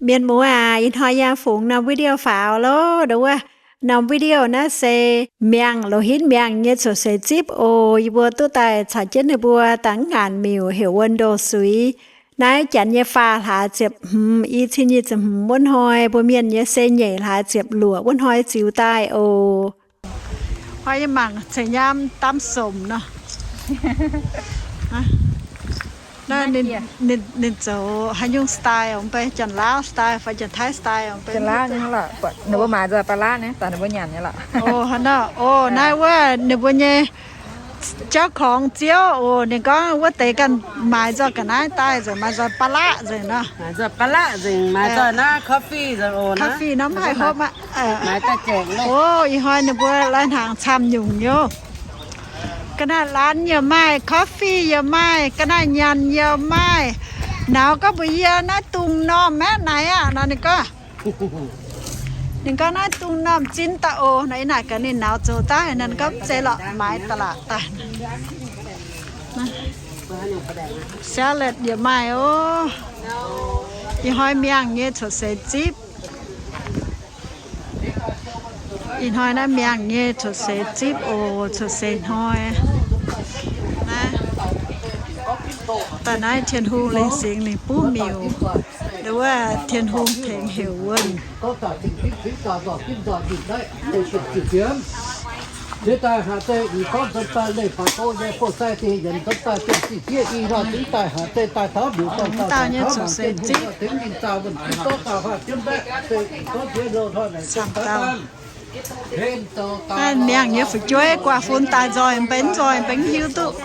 Mienh muoz aac, ih hnoi yie fungx norm video faaux loh. Nduov wuov norm video naaiv se miangh, loz-hinv miangh nyei cuotv seix zipv oc. Yie mbuo duqv daaih caux jienv ninh mbuo daaih ngaanc miuc heuc Wuonh Ndoh Suiv. Naaiv janx nyei faah hlaax ziepc hmz, i cin nyic ziepc hmz wuov hnoi, mbuo mienh nyei se nyeic hlaax ziepc luoqc wuov hnoi ziux daaih oc. Hnoi yie mangc ceix nyaam dam somc nor. Ninh zoux haaix nyungc style, mv bei Janx-Laauv style fai Janx-Taiv style? Ninh mbuo maaiz nzoih ba'laqv naaiv, daaih ninh mbuo nyanc nyei lorqc. Oc, hnangv naaiv. Oc, naaiv wuov ninh mbuo nyei เจ้าของ ziouv oc. Ninh gorngv wuov deix ganh maaiz nzoih ga'naaiv daaih nzengc, maaiz nzoih ba'laqv nzengc nor. Maaiz nzoih ba'laqv nzengc, maaiz nzoih naaiv coffee nzengc oc. Coffee nor mv haih hopv aqv. Oc, ih hnoi ninh mbuo lai hnaangx camv nyungc nyei. Ga'naaiv laanh yaac maaih, coffee yaac maaih, ga'naaiv nyanc yaac maaih. Nauz gorngv mbuox yie naaiv dungz normh maengx naaic aqv nor ninh gorngv. Ninh gorngv naaiv dungz normh zinh daaih oc. Nor ih naaic gaax ninh nauz zoux daaih, ninh gorngv mv zeiz lorqc, maaiz da'laatc daaih. Salad yaac maaih oc. Ih hnoi miangh nyei cuotv seix zipv. Ih hnoi naaiv miangh nyei cuotv seix zipv oc, cuotv seix hnoi. Naaiv, daaih naaiv Tin-Hungh lingh singx lingh buv miuc, nduov wuov Tin-Hungh tengx heuc wuonh. Jiez daaih haaix zeiz mv gorngv nzuonx daaih leih faaux go nyei, buoz-zai dingh yienx nzuonx daaih zinh ziqc fiev i hnoi, nzuonx daaih haaix zeiz daaih taux miuc-dorngh dauh dauh taux mangc Tin-Hungh tengx ninh zaah wuonh jienv gorngv dauh huaav jienv mbaeqv zeiz gorngv jiex loh hnoi naaic jienv daaih daan. Miangh nyei fu'jueiv guaax fun daaih nzoih mbenc nzoih mbenc hiuv duqv.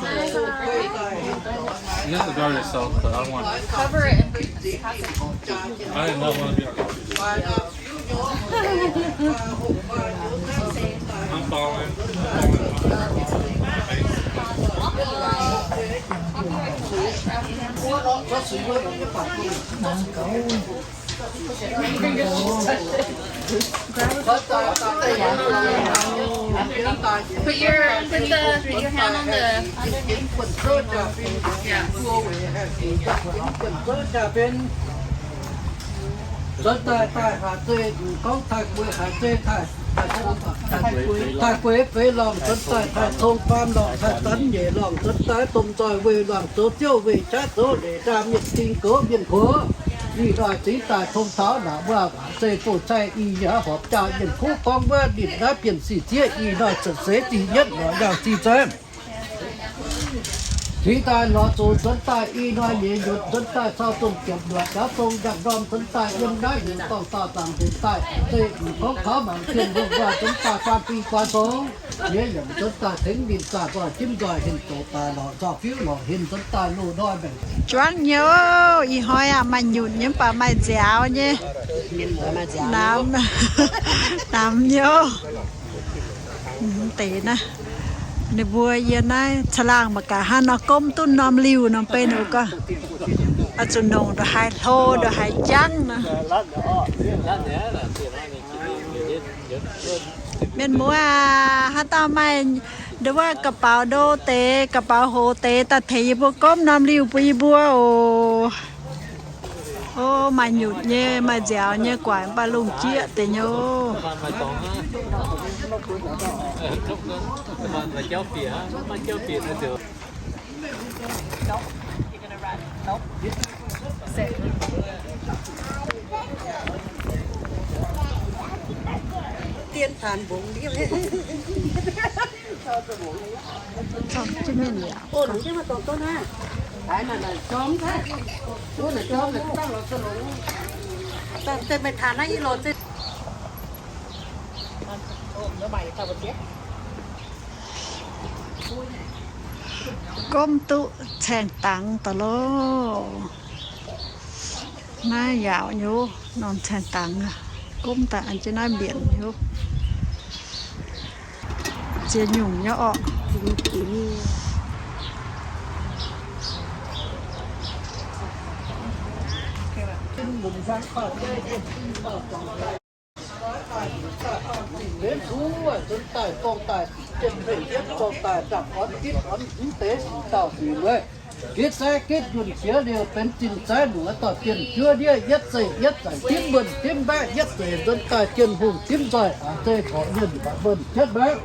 Put your, put the, put your hand on the, underneath. Yeah. Nzuonx daaih daaih haaix zeiz, gorngv taaih gueix haaix zeiz, taaih gueix feix lorngh, nzuonx daaih taaih cong faam lorngh, taaih zanv nyeic lorngh, nzuonx daaih domh nzoih weih lorngh, zoux ziouv weih qaqv, zoux leiz ndaam mienh ding goux mienh kox. Ih hnoi zingx daaih tong taux naaic wuov waac zeiv buoz-zaih i yaac horpc jaah mienh kuv gorngv wuov ninh naaiv bienh sic zieqv ih hnoi cuotv seix zipv yietv lorz yangh zinh zaeqv. Zingx daaih lorz zuqc nzuonx daaih i hnoi nyeiz nyutc nzuonx daaih cau domh ziepc luoqc jauv zong njang ndorm nzuonx daaih yiem naaiv heuc dorngh dauh zaangc nzengc daaih, zeiv mv gorngv taux mangc Tin-Hungh nzoih nzuonx daaih faam fing guaax zong nyei yaac nzuonx daaih tengx ninh zaah nzoih jimv nzoih henv zoux daaih lorqc nzoih fiuv lorqc henv nzuonx daaih loz-hnoi mbaengc. Juangv nyei oc. Ih hnoi aac maaih nyutc nyei mv baac maaih nziaaux nyei. Namx, namx nyei oc. Deix naaiv, ninh mbuo yie naaiv caangh laangh mangc gaax hnangv nor gomv duqv norm liuh norm bei ninh mbuo gorngv, oix zuqc nongc ndongc haaix hlo ndongc haaix jangv nor. Mienh muoz aac, haaix dauh maaih nduov wuov ga'baux ndo deix, ga'baux hoz deix, daaih tengx yie mbuo gomv norm liuh bun yie mbuo oc. O, maaih nyutc nyei, maaih nziaaux nyei, guaix mv baac lungh jieqv deix nyei oc. Gomv duqv caeng dangx daaih loh. Naaiv yaauc nyei, norm caeng dangx, gomv daaih an jienv naaiv mbienc nyei. Ziex nyungc nyei orqc. Benx zuqc nzuonx daaih dorng daaih, jien-pengh jienv dorng daaih, dapv orn gitv orn mv deix sic dauh sic mueiz. Gitv zaiv gitv yunh jiex liuz benx zinh zaiv muoz dorh Bienh Juov Ndiev yietv zeiz yietv zaangc dimv mbuonx dimv mbaeqv yietv zeiz nzuonx daaih Tin-Hungh dimv nzoih aac zeiz gorqv-mienh mbatc mbuonx jienv mbaeqv.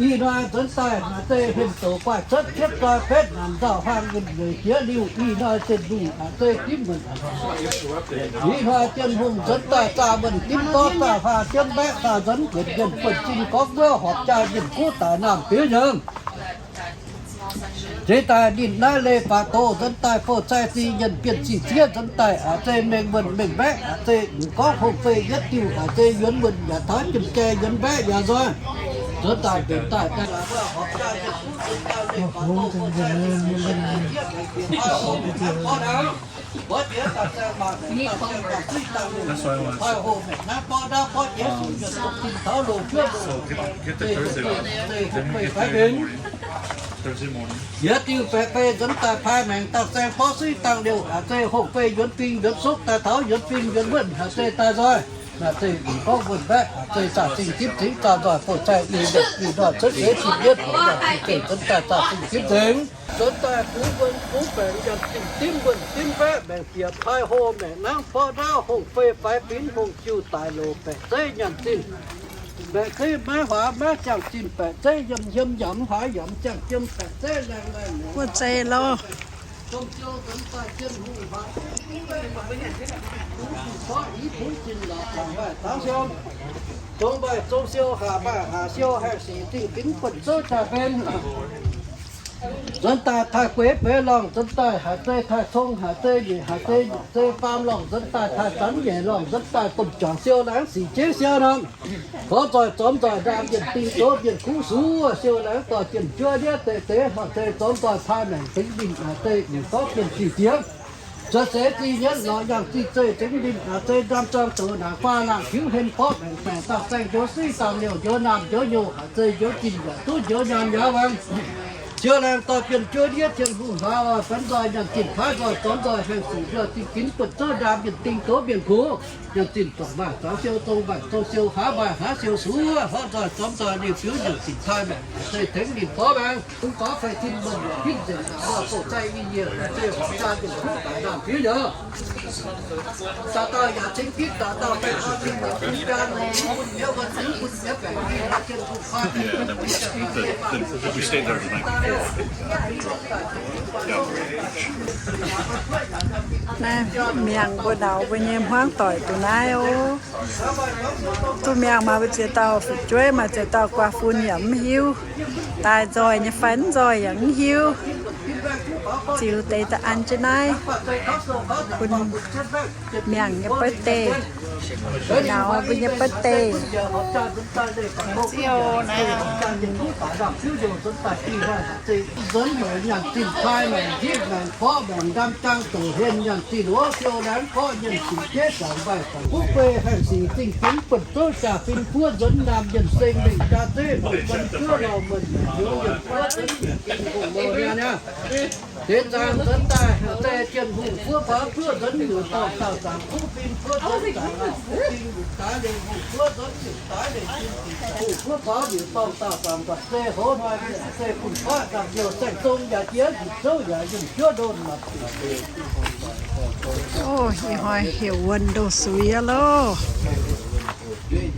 Ih hnoi nzuonx daaih aac zeiz hemx doqc guaaih cuotv ciepv zoi betv naanc nzauh hlang nqemh leiz jiex liuz ih hnoi Tin-Hungh aac zeiz dimv mbuonx. Ih hnoi Tin-Hungh nzuonx daaih zaah mbuonx dimv gorngv zaah hlaax jienv mbaeqv zaah nzuonx nquenc mienh buonv-sin gorngv wuov horpc jaa mienh kuv daaih naamh fioux nyiemz. Zeiz daaih ninh naaiv leiz-baaix doz nzuonx daaih fouv-cai zih nyienh bienh zih ziev nzuonx daaih aac zeiz mengh mbuonx mengh mbaeqv aac zeiz gorngv hongh fei yietv diuh aac zeiz yuonx mbuonx yaac taux jiem jai yuonx mbaeqv yaac nzoih. Nzuonx daaih mbenc daaih daaih horpc jaa mienh kuv nzuonx daaih leiz-baaix doz fouv-cai zih nyienh bienh zih ziev mengh bieqc taux hongh mienh naaiv gorngv aqv. Yietv diuh baeqc fei nzuonx daaih paaiv maengc daaih saeng borv suiv dangh liouh aac zeiz hongh fei yuonx fing yuonx sokv daaih taux yuonx fing yuonx wuonh aac zeiz daaih nzoih. Naaic zeiz gorngv wuonh mbaeqv aac zeiz zaah zingh dimv zingx zaah nzoih fouv-cai i ndoih cuotv seix zinh yietv horpc nzoih zinh zeiv nzuonx daaih zaah zingh dimv zingx. Nzuonx daaih buv mbuonx buv baengc nyanc zinh dimv mbuonx dimv mbaeqv maengc bieqc paaiv hlo maengc nangv porv ndaauv hongh fei faix binv hongh jiu daic loc baeqc zeiv nyanc zinh. Baeqc zeiv maiv huaax maiv ziangh zinh baeqc zeiv yiem hmien yaac mv huaax yaac mv ziangh jiem baeqc zeiv laengh laengh. Buov zeiv loh. Zong siou nzuonx daaih Tin-Hungh huaax, zongx mbaih zong siou, zongx mbaih zong siou, haac mbaih haac siou, haengh sic zingh binv buonv zouv jaa-mben. Nzuonx daaih taaih gueix beix lorngh, nzuonx daaih haaix zeiz taaih cong, haaix zeiz nyeic, haaix zeiz nyeic zeiz faam lorngh, nzuonx daaih taaih zanv nyeic lorngh, nzuonx daaih domh juangc siou laengz sic jeiv siou norm. Gorngv nzoih zormx nzoih ndaam mienh ding doz mienh kuv suov siou laengz dorh Bienh Juov Ndiev deix deix horpc zeiz zormx nzoih paaiv maengc tengx ninh aac zeiz ninh gorngv bienh zih diex. Zuov seix zih nyienv lorz yangh zih zeiv tengx ninh aac zeiz ndaam zang doz naaic faah laangh tiuv hlen borqv maengc maengc dangh saeng njoux suiv dangh liouh njoux naamh njoux nyouh aac zeiz njoux zinh yaac duqv njoux nyaanh yaac wangc. Siou laengz dorh Bienh Juov Ndiev Tin-Hungh hlaax oix benx nzoih nyanc zinh paaiv nzoih zormx nzoih haengh sic njoux zinh ginx buonv zouv ndaam mienh ding doz mienh kuv. Nyanc zinh zorc maaih zaux siou zong maaih zong siou, haav maaih haav siou suov, horv nzoih zormx nzoih liuz fiuv nyanc zinh taaih maengc aac zeiz tengx ninh borqv maengc. Mv gorngv fai tin mbuonx yaac ginv nzengc, fouv-cai i nyiec aac zeiz horpc jaa mienh kuv daic naamh fiuv nyouz. Dauh dauh yaac cingx gitv dauh dauh baengh orn mingh yaac ginv jaa, bun miev wuonh ziux bun miev baengc mingh, Tin-Hungh fai mingh. Naaiv miangh mbuo ndaaux mbuo nyei hmuangv doic duqv naaiv oc. Duqv miangh maaih mbuo ziex dauh fu'jueiv, maaih ziex dauh guaax fun yaac mv hiuv. Daaih nzoih nyei fai mv nzoih yaac mv hiuv. Ziux deix da'an jienv naaiv bun miangh nyei birthday. Nauz mbuo nyei birthday. Nzuonx heuc nyanc zinh taaih maengc hitv maengc porv maengc ndaam jaang douc hlen nyanc zinh wuov siou laengz porv mienh sic jeiv zaangc mbaih zaangc kuv fei haengh sic zingh ginx buonv zouv jaa-fin buov nzuonx naamh mienh seng mingh jaa zeiv longc gan juov lauh muonh maengc njoux mienh buov nzuonx mienh zingh hungh loh niaa niaa. Deix zaangc nzuonx daaih heuc daaih Tin-Hungh buov faaux buov nzuonx miuc-dorngh daauh zaangc kuv fing buov nzuonx zaangc kuv fing miuc-daaix leiz hungh buov nzuonx miuc-daaix leiz zinh hungh buov faaux miuc-dorngh daauh zaangc nzuonx zeiv hoz hnoi mienh zeiv bun faqv nzangc youh saeng-zong yaac jiex njiec zouv yaac yunh juov ndon maanc. Ih hnoi heuc wuonh ndoh suix aqv loh. Ih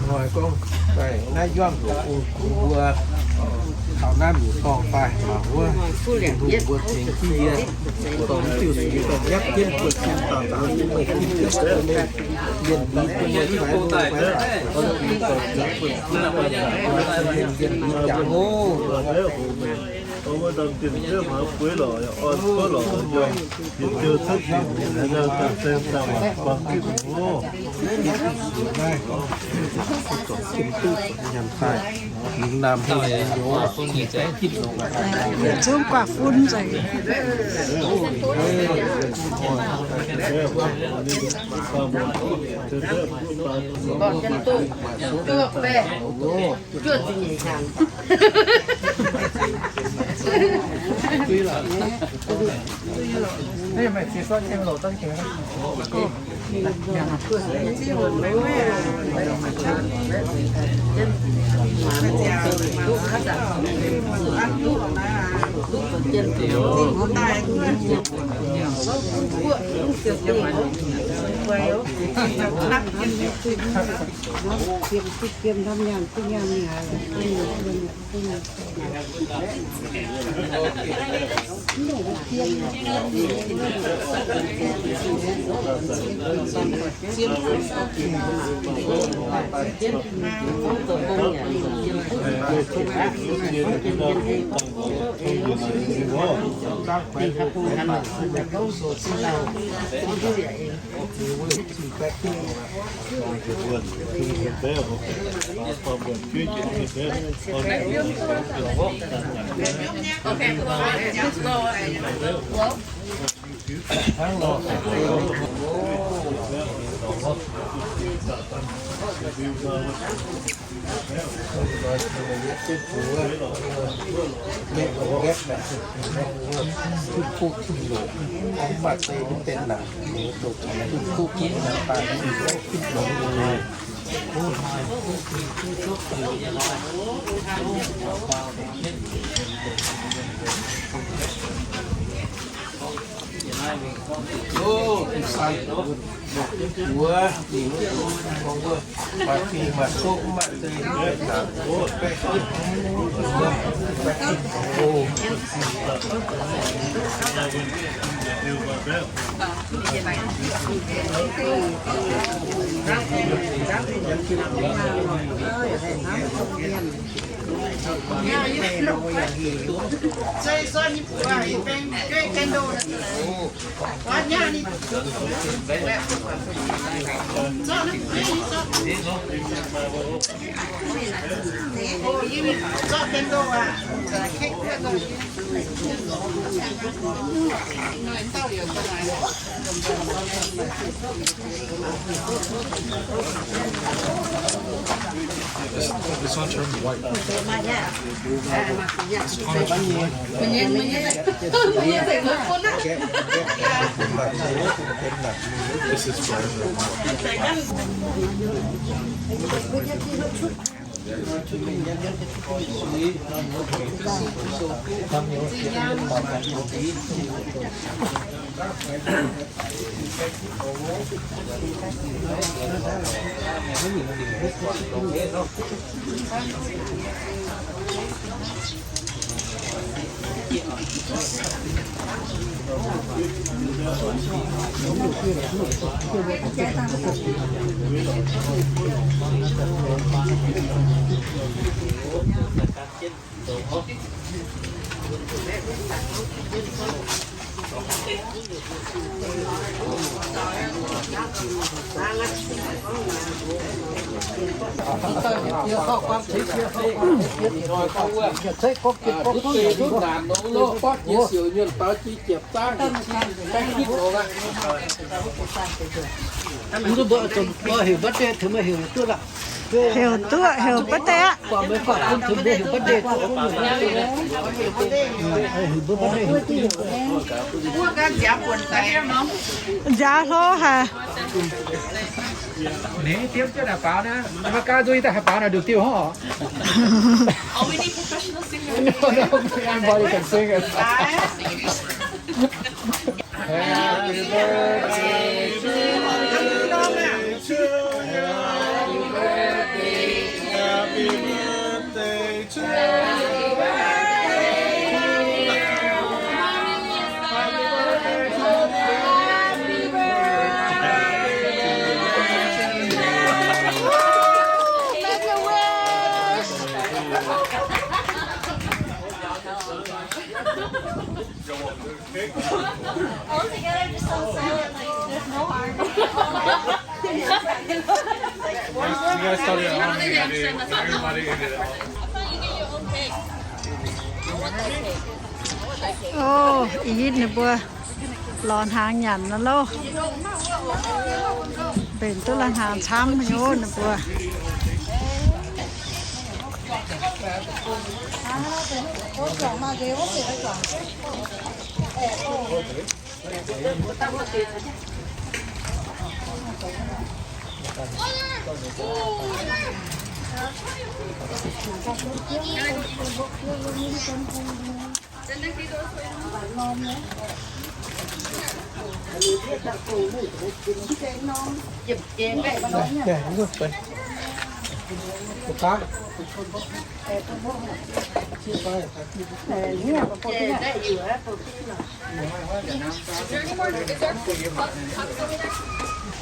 hnoi gorngv naaiv yuangh doqc ong kungx mbuo taux naaiv miuc-dorngh daaih mangc wuov, Tin-Hungh mbuo tengx jiv yie, dorh mv diuh suix daaih nyiapv jienv buonv-sin dauh zaangc mienh, mienh mbuo mienh fai lo fai laaix, mienh mbuo jangx oc. Yietc zungv guaax fun nzengc. This, this one turned white. This is fresh. Mbuo heuc birthday taux meih heuc duqv aqv. Heuc duqv, heuc birthday aqv. Heuc birthday. Nziaaux hlo haic. Ninh diemv jienv naaic baaux naaic, maiv gaanv nzuih daaih haih baaux naaic nduqc diuh hnangv oc. No, no, everybody can sing it. Happy birthday to you. Happy birthday to you. Happy birthday to you. Make a wish. All together, just so silent, like, there's no harm. You guys tell your mom, everybody, everybody. I thought you get your own cake. I want that cake. Ov, ih hitv ninh mbuo lorz hnaangx nyanc nor loh. Mbenc duqv la'hnaangx camv nyei ov ninh mbuo.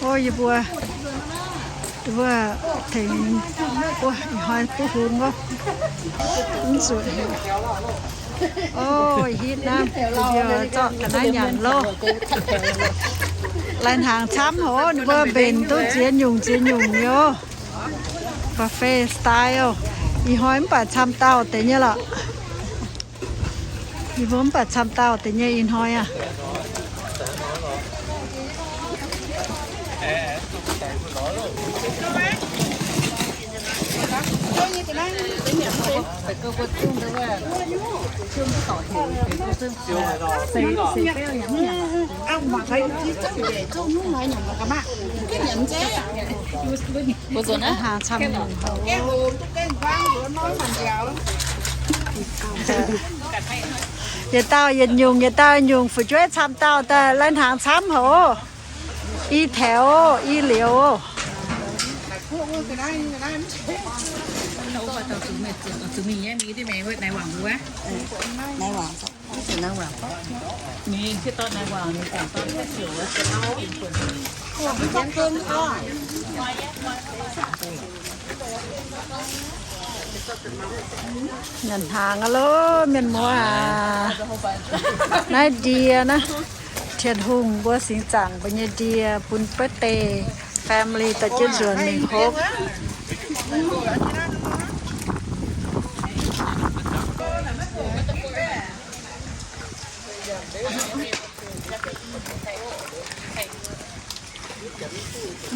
O, yie mbuo, yie mbuo tengx, o, ih hnoi duqv hungh wuov. Mv zuqc heuc. O, hitv naaiv, yie mbuo zorqv ga'naaiv nyanc loh. Lai-hnaangx camv hoc, ninh mbuo mbenc duqv ziex nyungc ziex nyungc nyei. Buffet style. Ih hnoi mv baac camv dauh deix nyei lorqc. Yie mbuo mv baac camv dauh deix nyei ih hnoi aqv. Mbuo nzuonx aqv. Yietc dauh yietc nyungc, yietc dauh nyungc, fu'jueiv camv dauh daaih lai-hnaangx camv hoc. I taux, i liuz. Nyanc hnaangx aqv loh, mienh muoz aac. Naaiv ndie naaiv, Tin-Hungh mbuo singx zaangc mbuo nyei ndie bun birthday family daaih jienv nzuonx mingh hopv.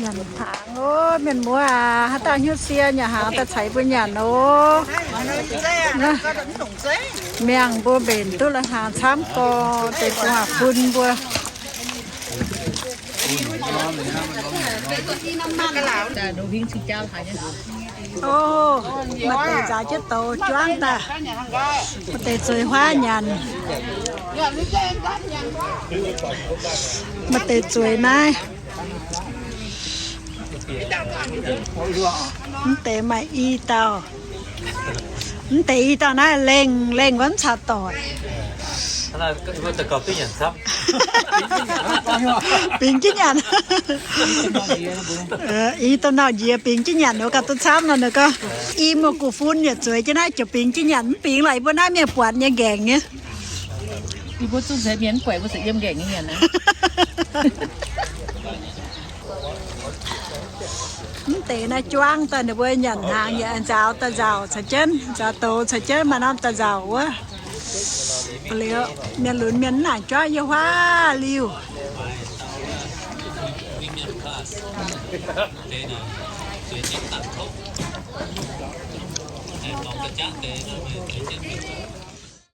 Nyanc hnaangx oc, mienh muoz aac. Haaix dauh hnyouv sie nyanc hnaangx daaih caux mbuo nyanc oc. Miangh mbuo mbenc duqv lai-hnaangx camv gorx, deix gu'nguaaz-fun mbuo. O, maaih deix nzaaux jienv douz juangv daaih. Maaih deix zueiz huaav nyanc. Maaih deix zueiz naaiv. Mv deix maaih i dauh. Mv deix i dauh naaiv lengh lengh wuov mv caux doic. Bingx jienv nyanc. I dauh nauc njiec bingx jienv nyanc wuov gauh duqv camv nor ninh gorngv, i muoz-guv-fun yietc zueiz jienv naaiv ziouc bingx jienv nyanc, mv bingx laaix yie mbuo naaiv mienh buatc nyei nqaengc nyei. Yie mbuo zungv nzeix mienh mv guaix mbuo ziouc yiem nqaengc nyei nyanc aqv. Mv deix naaiv juangv daaih ninh mbuo nyanc hnaangx yaac nzaaux daaih nzauc caux jienv, nzaaux douz caux jienv, maaih norm daaih nzauc wuov. Liuz mienh lunx mienh mv nangc juangv yie huaav liuh.